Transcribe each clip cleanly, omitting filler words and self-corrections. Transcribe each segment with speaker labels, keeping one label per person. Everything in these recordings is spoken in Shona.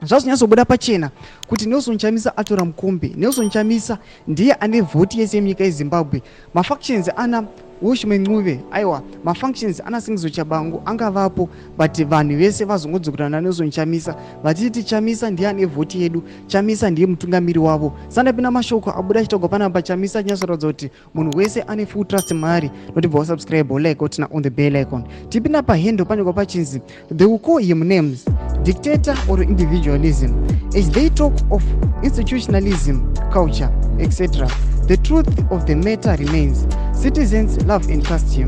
Speaker 1: Zvazonyatsobuda pachena kuti Nelson Chamisa atora mukombe. Nelson Chamisa ndiye ane vhoti yese yemunyika yeZimbabwe. Mafactions ana Welshman Ncube, aiwa, mafunctions ana Singizo Chabangu angavapo, but vanhu vese vazongodzokera naNelson Chamisa vachiti Chamisa ndiye ane vhoti yedu, Chamisa ndiye mutungamiri wavo. Sandapinda mashoko abuda achitaurwa panapa, Chamisa achinyatsoratidza kuti munhu wese ane full trust maari. Notibva wasubscribe, like, otina on the bell icon. Tipinda pahendo panyorwa pachinzi, "They will call him names, dictator or individualism, as they talk of institutionalism, culture, etc. The truth of the matter remains: citizens love and trust him.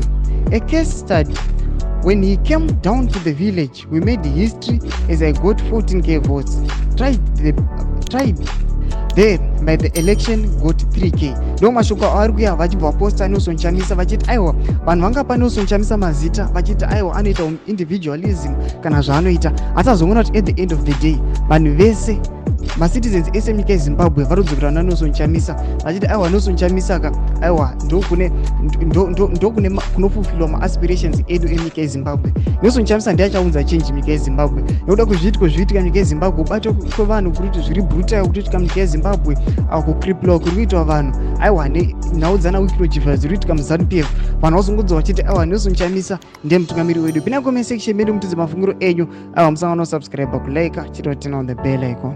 Speaker 1: A case study: when he came down to the village, we made history as I got 14K votes. Tried there by the election, got 3K." Ndo mashoko avari kuya vachibva vaposta Nelson Chamisa vachiti aiwa, vanhu vangapa Nelson Chamisa mazita vachiti aiwa, anoita individualism kana zvaanoita, asi azoona kuti at the end of the day vanhu vese, macitizens ese munyika yeZimbabwe, varodzokera naNelson Chamisa vachiti aiwa, Nelson Chamisa ka, aiwa, ndokune ndokune kunofulfilwa maaspirations edu enyika yeZimbabwe. Nelson Chamisa ndiye achaunza change munyika yeZimbabwe nekuda kwezviitiko zviriitika munyika yeZimbabwe, kubatwa kwevanhu kuri kuti zviri brutal kutoitika munyika yeZimbabwe, kucripplewa kuri kuitwa vanhu, aiwa, nenhau dzana Wicknell Chivayo dziri kuitika muZANU PF. Vanhu vazongodzwa vachiti aiwa, Nelson Chamisa ndiye mutungamiri wedu. Pinda comment section medu mutidze mafungiro enyu. Aiwa, musangano subscribe, kulike, chito turn on the bell icon.